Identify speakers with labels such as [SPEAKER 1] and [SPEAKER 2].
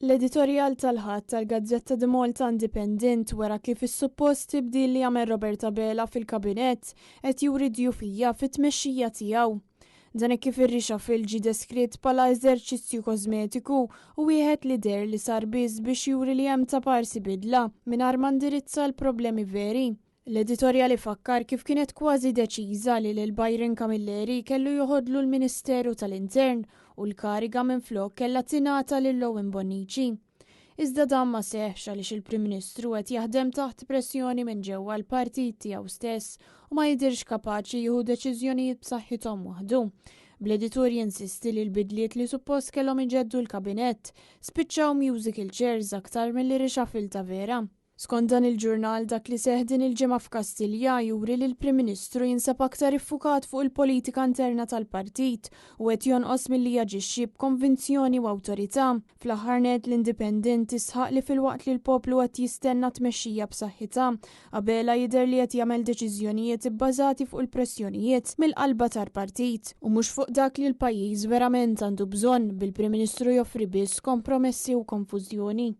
[SPEAKER 1] L-editorjal tal-Ħadd tal-gazzetta The Malta Independent wera kif is-suppost tibdil li għamel Robert Abela fil-Kabinett qed juri djufija fit-tmexxija tiegħu. Dan hekk kif ir-reshuffle ġie deskritt bħala eżerċizzju kożmetiku u wieħed li deher li sar biss biex juri li hemm taparsi bidla mingħajr ma ndirizza l-problemi veri. L-editorjal ifakkar kif kienet kważi deċiża li lil Byron Camilleri kellu joħodlu l-Ministeru tal-Intern u l-kariga minflok kellha tingħata lil Owen Bonnici. Iżda dan ma seħħx għaliex il-Prim Ministru qed jaħdem taħt pressjoni minn ġewwa l-partit tiegħu stess u ma jidhirx kapaċi jieħu deċiżjonijiet b'saħħithom waħdu. Bl-editur jinsisti li l-bidliet li suppost kellhom iġeddu l-Kabinett spiċċaw musical chairs aktar milli reshuffle ta' vera. Skont dan il-ġurnal, dak li seħħ din il-ġimgħa f'Kastilja juri li l-Prim Ministru jinsab aktar iffukat fuq il-politika interna tal-partit u qed jonqos milli jaġixxi b'konvinzjoni u awtorità. Fl-aħħar nett, l-Independent tisħaq li filwaqt li l-poplu qed jistenna tmexxija b'saħħitha, Abela jidher li qed jagħmel deċiżjonijiet ibbażati fuq il-pressjonijiet mill-qalba tar-partit u mhux fuq dak li l-pajjiż verament għandu bżonn, bil-Prim Ministru joffri biss kompromessi u konfużjoni.